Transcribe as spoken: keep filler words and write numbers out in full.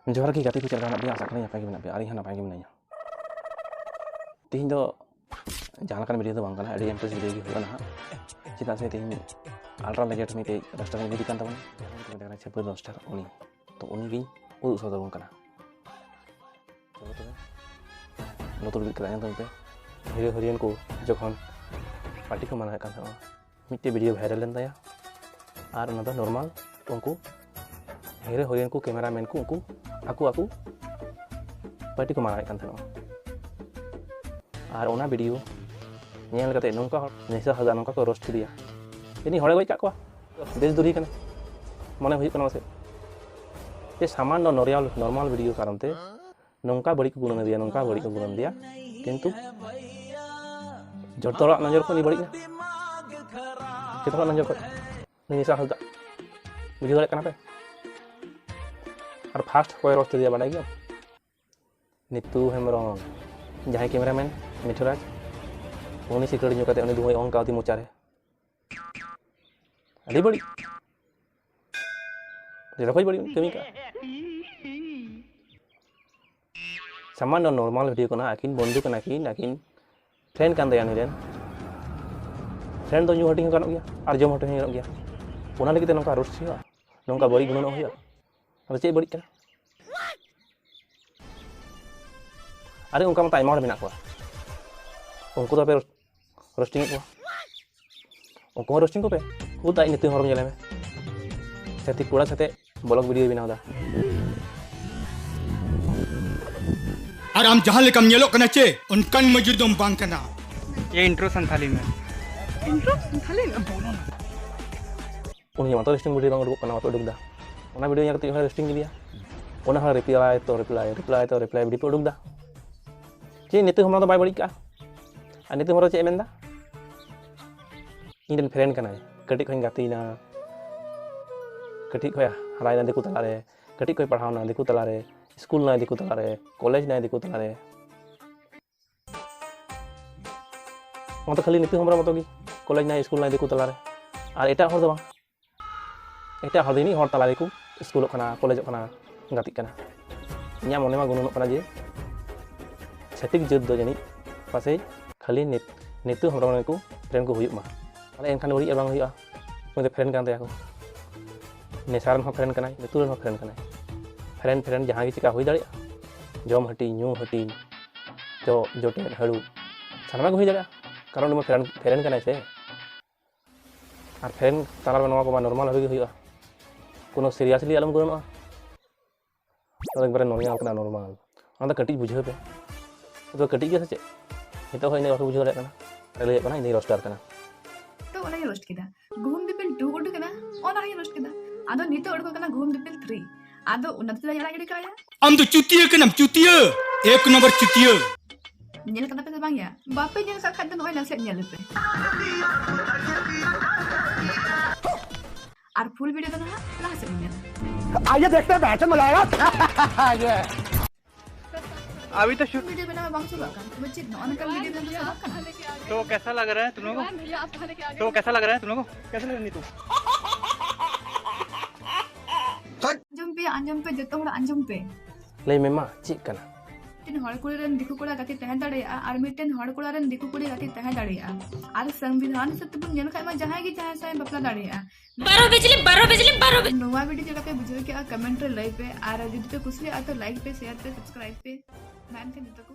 ᱡᱚᱦᱟᱨ ᱜᱮ ᱜᱟᱛᱮ ᱠᱚ, ᱪᱮᱫ ᱞᱮᱠᱟ ᱢᱮᱱᱟᱜ ᱯᱮᱭᱟ? ᱟᱥᱟ ᱠᱟᱱᱟᱧ ᱱᱟᱯᱟᱭ ᱜᱮ ᱢᱮᱱᱟᱜ ᱯᱮᱭᱟ᱾ ᱟᱨ ᱤᱧ ᱦᱚᱸ ᱱᱟᱯᱟᱭ ᱜᱮ ᱢᱮᱱᱟᱧᱟ᱾ ᱛᱮᱦᱮᱧ ᱫᱚ ᱡᱟᱦᱟᱸ ᱞᱮᱠᱟᱱ ᱵᱷᱤᱰᱤᱭᱳ ᱫᱚ ᱵᱟᱝ ᱠᱟᱱᱟ, ᱟᱹᱰᱤ ᱤᱱᱴᱟᱨᱮᱥᱴ ᱵᱷᱤᱰᱤᱭᱳ ᱜᱮ ᱦᱩᱭᱩᱜᱼᱟ ᱱᱟᱦᱟᱜ᱾ ᱪᱮᱫᱟᱜ ᱥᱮ ᱛᱮᱦᱮᱧ ᱟᱞᱴᱨᱟ ᱞᱮᱡᱮᱱᱰ ᱢᱤᱫᱴᱮᱡ ᱨᱳᱥᱴᱟᱨ ᱤᱧ ᱤᱫᱤ ᱠᱟᱱ ᱛᱟᱵᱚᱱᱟ, ᱡᱟᱦᱟᱸ ᱫᱚ ᱢᱮᱛᱟᱭ ᱠᱟᱱᱟ ᱪᱷᱟᱹᱯᱟᱹᱨᱤ ᱨᱳᱥᱴᱟᱨ, ᱩᱱᱤ᱾ ᱛᱚ ᱩᱱᱤ ᱜᱤᱧ ᱩᱫᱩᱜ ᱥᱚᱫᱚᱨ ᱟᱵᱚᱱ ᱠᱟᱱᱟ᱾ ᱪᱚᱞᱚ ᱛᱚᱵᱮ, ᱞᱩᱛᱩᱨ ᱵᱤᱫ ᱠᱟᱛᱮ ᱟᱸᱡᱚᱢ ᱛᱟᱵᱚᱱ ᱯᱮ᱾ ᱦᱤᱨᱳ ᱦᱤᱨᱳᱭᱤᱱ ᱠᱚ ᱡᱚᱠᱷᱚᱱ ᱯᱟᱨᱴᱤ ᱠᱚ ᱢᱟᱱᱟᱣᱮᱫ ᱠᱟᱱ ᱛᱟᱦᱮᱱᱟ, ᱢᱤᱫᱴᱮᱡ ᱵᱷᱤᱰᱤᱭᱳ ᱵᱷᱟᱭᱨᱟᱞ ᱞᱮᱱ ᱛᱟᱭᱟ᱾ ᱟᱨ ᱚᱱᱟ ᱫᱚ ᱱᱚᱨᱢᱟᱞ ᱩᱱᱠᱩ ᱦᱤᱨᱳ ᱦᱤᱨᱳᱭᱤᱱ ᱠᱚ, ᱠᱮᱢᱮᱨᱟ ᱢᱮᱱ ᱠᱚ, ᱩᱱᱠᱩ ᱟᱠᱚ ᱟᱠᱚ ᱯᱟᱨᱴᱤ ᱠᱚ ᱢᱟᱱᱟᱣᱮᱫ ᱠᱟᱱ ᱛᱟᱦᱮᱱᱟ᱾ ᱟᱨ ᱚᱱᱟ ᱵᱷᱤᱰᱤᱭᱳ ᱧᱮᱞ ᱠᱟᱛᱮ ᱱᱚᱝᱠᱟ ᱦᱚᱲ, ᱱᱮᱥᱟ ᱦᱟᱡᱟᱜ ᱱᱚᱝᱠᱟ ᱠᱚ ᱨᱳᱥᱴ ᱠᱮᱫᱮᱭᱟ, ᱡᱟᱹᱱᱤᱡ ᱦᱚᱲᱮ ᱜᱚᱡ ᱠᱟᱜ ᱠᱚᱣᱟ᱾ ᱵᱮᱥ ᱫᱩᱨᱤ ᱠᱟᱱᱟ ᱢᱚᱱᱮ ᱦᱩᱭᱩᱜ ᱠᱟᱱᱟ ᱯᱟᱥᱮᱡ᱾ ᱡᱮ ᱥᱟᱢᱟᱱᱱᱚ ᱱᱚᱨᱢᱟᱞ, ᱱᱚᱨᱢᱟᱞ ᱵᱷᱤᱰᱤᱭᱳ ᱠᱟᱨᱚᱱ ᱛᱮ ᱱᱚᱝᱠᱟ ᱵᱟᱹᱲᱤᱡ ᱠᱚ ᱜᱩᱱᱟᱹᱱ ᱟᱫᱮᱭᱟ, ᱱᱚᱝᱠᱟ ᱵᱟᱹᱲᱤᱡ ᱠᱚ ᱜᱩᱱᱟᱹᱱ ᱟᱫᱮᱭᱟ, ᱠᱤᱱᱛᱩ ᱡᱚᱛᱚ ᱦᱚᱲᱟᱜ ᱱᱚᱡᱚᱨ ᱠᱷᱚᱱ ᱩᱱᱤ ᱵᱟᱹᱲᱤᱡ ᱮᱱᱟ᱾ ᱡᱚᱛᱚ ᱦᱚᱲᱟᱜ ᱱᱚᱡᱚᱨ ᱠᱷᱚᱱ ᱩᱱᱤ ᱱᱮᱥᱟ ᱦᱟᱡᱟᱜ᱾ ᱵᱩᱡᱷᱟᱹᱣ ᱫᱟᱲᱮᱭᱟᱜ ᱠᱟᱱᱟ ᱯᱮ? ᱟᱨ ᱯᱷᱟᱥᱴ ᱚᱠᱚᱭ ᱨᱳᱥᱴ ᱠᱮᱫᱮᱭᱟ ᱵᱟᱰᱟᱭ ᱜᱮᱭᱟᱢ? ᱱᱤᱛᱩ ᱦᱮᱢᱵᱨᱚᱢ, ᱡᱟᱦᱟᱸᱭ ᱠᱮᱢᱮᱨᱟᱢᱮᱱ ᱢᱤᱴᱷᱩᱨᱟᱡᱽ, ᱩᱱᱤ ᱥᱤᱠᱨᱮᱴ ᱧᱩ ᱠᱟᱛᱮ ᱩᱱᱤ ᱫᱷᱩᱶᱟᱹᱭ ᱚᱝ ᱠᱟᱣᱫᱮ ᱢᱚᱪᱟᱨᱮ᱾ ᱟᱹᱰᱤ ᱵᱟᱹᱲᱤᱡ, ᱡᱚᱛᱚ ᱠᱷᱚᱡ ᱵᱟᱹᱲᱤᱡ ᱠᱟᱹᱢᱤ ᱠᱟᱜᱼᱟ᱾ ᱥᱟᱢᱟᱱᱱᱚ ᱱᱚᱨᱢᱟᱞ ᱵᱷᱤᱰᱤᱭᱳ ᱠᱟᱱᱟ, ᱟᱹᱠᱤᱱ ᱵᱚᱱᱫᱷᱩ ᱠᱟᱱᱟ ᱠᱤᱱ, ᱟᱹᱠᱤᱱ ᱯᱷᱨᱮᱱᱰ ᱠᱟᱱ ᱛᱟᱭᱟ ᱩᱱᱤ ᱨᱮᱱ᱾ ᱯᱷᱨᱮᱱᱰ ᱫᱚ ᱧᱩ ᱦᱟᱹᱴᱤᱧ ᱦᱚᱸ ᱜᱟᱱᱚᱜ ᱜᱮᱭᱟ ᱟᱨ ᱡᱚᱢ ᱦᱟᱹᱴᱤᱧ ᱦᱚᱸ ᱜᱟᱱᱚᱜ ᱜᱮᱭᱟ᱾ ᱚᱱᱟ ᱞᱟᱹᱜᱤᱫ ᱛᱮ ᱱᱚᱝᱠᱟ ᱨᱳᱥᱴ ᱦᱩᱭᱩᱜᱼᱟ, ᱱᱚᱝᱠᱟ ᱵᱟᱹᱲᱤᱡ ᱜᱩᱱᱟᱹᱱᱚᱜ ᱦᱩᱭᱩᱜᱼᱟ? ᱟᱫᱚ ᱪᱮᱫ ᱵᱟᱹᱲᱤᱡ ᱠᱟᱱᱟ? ᱟᱨᱮ ᱚᱱᱠᱟ ᱢᱟᱛᱚ ᱟᱭᱢᱟ ᱦᱚᱲ ᱢᱮᱱᱟᱜ ᱠᱚᱣᱟ, ᱩᱱᱠᱩ ᱫᱚ ᱟᱯᱮ ᱨᱳᱥᱴᱤᱝ ᱮᱫ ᱠᱚᱣᱟ᱾ ᱩᱱᱠᱩ ᱦᱚᱸ ᱨᱳᱥᱴᱤᱝ ᱠᱚᱯᱮ᱾ ᱠᱷᱩᱫ ᱟᱡ ᱱᱤᱛᱚᱜ ᱦᱚᱲ ᱧᱮᱞᱮ ᱢᱮ, ᱪᱷᱟᱹᱛᱤᱠ ᱠᱚᱲᱟ ᱥᱟᱛᱮ ᱵᱞᱚᱜ ᱵᱷᱤᱰᱤᱭᱳ ᱵᱮᱱᱟᱣ ᱮᱫᱟ᱾ ᱟᱨ ᱟᱢ ᱡᱟᱦᱟᱸ ᱞᱮᱠᱟᱢ ᱧᱮᱞᱚᱜ ᱠᱟᱱᱟ ᱪᱮ, ᱚᱱᱠᱟᱱ ᱢᱚᱡᱩᱨ ᱫᱚᱢ ᱵᱟᱝ ᱠᱟᱱᱟ᱾ ये इंट्रो संथाली में। इंट्रो संथाली में बोलो ना। ᱩᱱᱤ ᱢᱟᱛᱚ ᱨᱳᱥᱴᱤᱝ ᱵᱷᱤᱰᱤᱭᱳ ᱵᱟᱝ ᱩᱰᱩᱠᱚᱜ ᱠᱟᱱᱟ, ᱢᱟᱛᱚ ᱩᱰᱩᱠ ᱮᱫᱟ᱾ ᱚᱱᱟ ᱵᱷᱤᱰᱤᱭᱳ ᱧᱮᱞ ᱠᱟᱛᱮ ᱤᱧ ᱦᱚᱸ ᱨᱳᱥᱴᱤᱝ ᱠᱮᱫᱮᱭᱟ᱾ ᱚᱱᱟ ᱦᱚᱸ ᱨᱤᱯᱞᱟᱭ ᱛᱚ ᱨᱤᱯᱞᱟᱭ, ᱨᱤᱯᱞᱟᱭ ᱛᱚ ᱨᱤᱯᱞᱟᱭ ᱵᱷᱤᱰᱤᱭᱳ ᱯᱮ ᱩᱰᱩᱠ ᱮᱫᱟ᱾ ᱪᱮᱫ ᱱᱤᱛᱚᱜ ᱦᱚᱸ ᱚᱱᱟ ᱫᱚ ᱵᱟᱭ ᱵᱟᱹᱲᱤᱡ ᱠᱟᱜᱼᱟ? ᱟᱨ ᱱᱤᱛᱚᱜ ᱦᱚᱸ ᱪᱮᱫ ᱮ ᱢᱮᱱᱫᱟ? ᱤᱧ ᱨᱮᱱ ᱯᱷᱨᱮᱱᱰ ᱠᱟᱱᱟᱭ, ᱠᱟᱹᱴᱤᱡ ᱠᱷᱚᱱ ᱜᱟᱛᱮᱭᱮᱱᱟ, ᱠᱟᱹᱴᱤᱡ ᱠᱷᱚᱱ ᱦᱟᱨᱟᱭᱮᱱᱟ ᱫᱤᱠᱩ ᱛᱟᱞᱟᱨᱮ, ᱠᱟᱹᱴᱤᱡ ᱠᱷᱚᱱ ᱯᱟᱲᱦᱟᱣᱱᱟ ᱫᱤᱠᱩ ᱛᱟᱞᱟᱨᱮ, ᱥᱠᱩᱞ ᱱᱟᱭ ᱫᱤᱠᱩ ᱛᱟᱞᱟᱨᱮ, ᱠᱚᱞᱮᱡᱽ ᱱᱟᱭ ᱫᱤᱠᱩ ᱛᱟᱞᱟᱨᱮ᱾ ᱚᱱᱟ ᱫᱚ ᱠᱷᱟᱹᱞᱤ ᱱᱤᱛᱩ ᱦᱮᱢᱵᱨᱚᱢ ᱢᱚᱛᱚ ᱜᱮ ᱠᱚᱞᱮᱡᱽ ᱱᱟᱭ, ᱥᱠᱩᱞ ᱱᱟᱭ ᱫᱤᱠᱩ ᱛᱟᱞᱟᱨᱮ, ᱟᱨ ᱮᱴᱟᱜ ᱦᱚᱲ ᱫᱚ ᱵᱟᱝ᱾ ᱮᱴᱟᱜ ᱦᱚᱲ ᱫᱚ ᱡᱟᱹᱱᱤᱡ ᱦᱚᱲ ᱛᱟᱞᱟ ᱨᱮᱠᱚ ᱥᱠᱩᱞᱚᱜ ᱠᱟᱱᱟ, ᱠᱚᱞᱮᱡᱚᱜ ᱠᱟᱱᱟ, ᱜᱟᱛᱮᱜ ᱠᱟᱱᱟ᱾ ᱤᱧᱟᱹᱜ ᱢᱚᱱᱮ ᱢᱟ ᱜᱩᱱᱟᱹᱱᱚᱜ ᱠᱟᱱᱟ ᱡᱮ ᱪᱷᱟᱹᱛᱤᱠ ᱡᱟᱹᱛ ᱫᱚ ᱡᱟᱹᱱᱤᱡ ᱯᱟᱥᱮᱡ ᱠᱷᱟᱹᱞᱤ ᱱᱤᱛ-, ᱱᱤᱛᱚᱜ ᱦᱚᱲᱢᱚ ᱨᱮᱠᱚ friend ᱠᱚ ᱦᱩᱭᱩᱜ ᱢᱟ᱾ ᱛᱟᱦᱞᱮ ᱮᱱᱠᱷᱟᱱ ᱵᱟᱹᱲᱤᱡ ᱟᱨ ᱵᱟᱝ ᱦᱩᱭᱩᱜᱼᱟ᱾ ᱩᱱᱤ ᱫᱚ friend ᱠᱟᱱ ᱛᱟᱭᱟ ᱠᱚ᱾ ᱱᱮᱥᱟ ᱨᱮᱱ ᱦᱚᱸ friend ᱠᱟᱱᱟᱭ, ᱞᱩᱛᱩᱨ ᱨᱮᱱ ᱦᱚᱸ friend ᱠᱟᱱᱟᱭ᱾ Friend, friend ᱡᱟᱦᱟᱸ ᱜᱮ ᱪᱮᱠᱟ ᱦᱩᱭ ᱫᱟᱲᱮᱭᱟᱜᱼᱟ᱾ ᱡᱚᱢ ᱦᱟᱹᱴᱤᱧ, ᱧᱩ ᱦᱟᱹᱴᱤᱧ, ᱡᱚ-, ᱡᱚᱴᱮᱫ, ᱦᱟᱹᱲᱩᱵ, ᱥᱟᱱᱟᱢᱟᱜ ᱜᱮ ᱦᱩᱭ ᱫᱟᱲᱮᱭᱟᱜᱼᱟ᱾ ᱠᱟᱨᱚᱱ ᱩᱱᱤ ᱢᱟ friend, friend ᱠᱟᱱᱟᱭ ᱥᱮ᱾ ᱟᱨ friend ᱛᱟᱞᱟ ᱨᱮ ᱱᱚᱣᱟ ᱠᱚᱢᱟ normal ᱵᱷᱟᱵᱮ ᱜᱮ ᱦᱩᱭᱩᱜᱼᱟ᱾ ᱠᱳᱱᱳ seriously ᱟᱞᱚᱢ ᱜᱩᱱᱟᱹᱱᱚᱜᱼᱟ᱾ ᱚᱱᱟ ᱫᱚ ᱮᱠᱵᱟᱨᱮ normal ᱠᱟᱱᱟ, normal᱾ ᱚᱱᱟ ᱫᱚ ᱠᱟᱹᱴᱤᱡ ᱵᱩᱡᱷᱟᱹᱣ ᱯᱮ᱾ ᱱᱤᱛᱚᱜ ᱠᱟᱹᱴᱤᱡ ᱜᱮᱭᱟ ᱥᱮ ᱪᱮᱫ? ᱱᱤᱛᱚᱜ ᱦᱚᱸ ᱤᱱᱟᱹ ᱵᱟᱠᱚ ᱵᱩᱡᱷᱟᱹᱣ ᱫᱟᱲᱮᱭᱟᱜ ᱠᱟᱱᱟ᱾ ᱟᱨᱮ ᱞᱟᱹᱭᱮᱫ ᱠᱟᱱᱟ, ᱤᱧ ᱫᱚᱧ roaster ᱠᱟᱱᱟ᱾ ᱛᱚ ᱚᱱᱟᱧ roast ᱠᱮᱫᱟ, ᱜᱩᱦᱩᱢ ᱫᱤᱯᱤᱞ two ᱩᱰᱩᱠ ᱮᱱᱟ, ᱚᱱᱟ ᱦᱚᱸᱧ roast ᱠᱮᱫᱟ᱾ ᱟᱫᱚ ᱱᱤᱛᱚᱜ ᱩᱰᱩᱠᱚᱜ ᱠᱟᱱᱟ ᱜᱩᱦᱩᱢ ᱫᱤᱯᱤᱞ three᱾ ᱟᱫᱚ ᱚᱱᱟ ᱫᱚ ᱪᱮᱫᱟᱜ ᱤᱧ ᱟᱲᱟᱜ ᱜᱤᱰᱤ ᱠᱟᱜᱼᱟ? ᱟᱢ ᱫᱚ ᱪᱩᱛᱤᱭᱟᱹ ᱠᱟᱱᱟᱢ, ᱪᱩᱛᱤᱭᱟᱹ, ᱮᱠ ᱱᱚᱢᱵᱚᱨ ᱪᱩᱛᱤᱭᱟᱹ᱾ ᱧᱮᱞ ᱠᱟᱫᱟ ᱯᱮ ᱥᱮ ᱵᱟᱝ ᱭᱟ? ᱵᱟᱯᱮ ᱧᱮᱞ ᱠᱟᱜ ᱠᱷᱟᱡ ᱫᱚ ᱱᱚᱜᱼᱚᱭ ᱱᱟᱥᱮᱭᱟᱜ ᱧᱮᱞ ᱯᱮ᱾ ᱟᱨ full video ᱫᱚ ᱱᱟᱦᱟᱜ ᱞᱟᱦᱟ ᱥᱮᱫ ᱵᱚᱱ ᱧᱮᱞᱟ᱾ आइए देखते हैं, बहनचोद मजा आएगा। ये। अभी तो shoot। Video ᱵᱮᱱᱟᱣ ᱵᱟᱝ ᱪᱟᱵᱟᱜ ᱠᱟᱱ ᱛᱚᱵᱮ ᱪᱮᱫ ᱱᱚᱜᱼᱚ ᱱᱚᱝᱠᱟ video ᱵᱮᱱᱟᱣ ᱫᱚ ᱪᱟᱵᱟᱜ ᱠᱟᱱᱟ? तो कैसा लग रहा है तुम लोगों को? तो कैसा लग रहा है तुम लोगों को? कैसा लग रहा है नीतू? ᱟᱸᱡᱚᱢ ᱯᱮ, ᱟᱸᱡᱚᱢ ᱯᱮ, ᱡᱚᱛᱚ ᱦᱚᱲ ᱟᱸᱡᱚᱢ ᱯᱮ᱾ ᱞᱟᱹᱭ ᱢᱮ ᱢᱟ, ᱪᱮᱫ ᱠᱟᱱᱟ? ᱢᱤᱫᱴᱮᱱ ᱦᱚᱲ ᱠᱩᱲᱤ ᱨᱮᱱ ᱫᱤᱠᱩ ᱠᱚᱲᱟ ᱜᱟᱛᱮ ᱛᱟᱦᱮᱸ ᱫᱟᱲᱮᱭᱟᱜᱼᱟ ᱟᱨ ᱢᱤᱫᱴᱮᱱ ᱦᱚᱲ ᱠᱚᱲᱟ ᱨᱮᱱ ᱫᱤᱠᱩ ᱠᱩᱲᱤ ᱜᱟᱛᱮ ᱛᱟᱦᱮᱸ ᱫᱟᱲᱮᱭᱟᱜᱼᱟ᱾ ᱟᱨ ᱥᱚᱝᱵᱤᱫᱷᱟᱱ ᱦᱤᱥᱟᱹᱵ ᱛᱮᱵᱚᱱ ᱧᱮᱞ ᱠᱷᱟᱡ ᱢᱟ ᱡᱟᱦᱟᱸᱭ ᱜᱮ ᱡᱟᱦᱟᱸᱭ ᱥᱟᱶ ᱵᱟᱯᱞᱟ ᱫᱟᱲᱮᱭᱟᱜᱼᱟ᱾ ᱵᱟᱨᱚ ᱵᱤᱡᱽᱞᱤ, ᱵᱟᱨᱚ ᱵᱤᱡᱽᱞᱤ, ᱵᱟᱨᱚ ᱵᱤᱡᱽᱞᱤ᱾ ᱱᱚᱣᱟ video ᱪᱮᱫ ᱞᱮᱠᱟ ᱯᱮ ᱵᱩᱡᱷᱟᱹᱣ ᱠᱮᱜᱼᱟ comment ᱨᱮ ᱞᱟᱹᱭ ᱯᱮ, ᱟᱨ ᱡᱩᱫᱤ ᱯᱮ ᱠᱩᱥᱤᱭᱟᱜᱼᱟ ᱛᱚ like ᱯᱮ, share ᱯᱮ, subscribe ᱯᱮ᱾ ᱢᱟ ᱮᱱᱠᱷᱟᱱ ᱡᱚᱛᱚ ᱠᱚ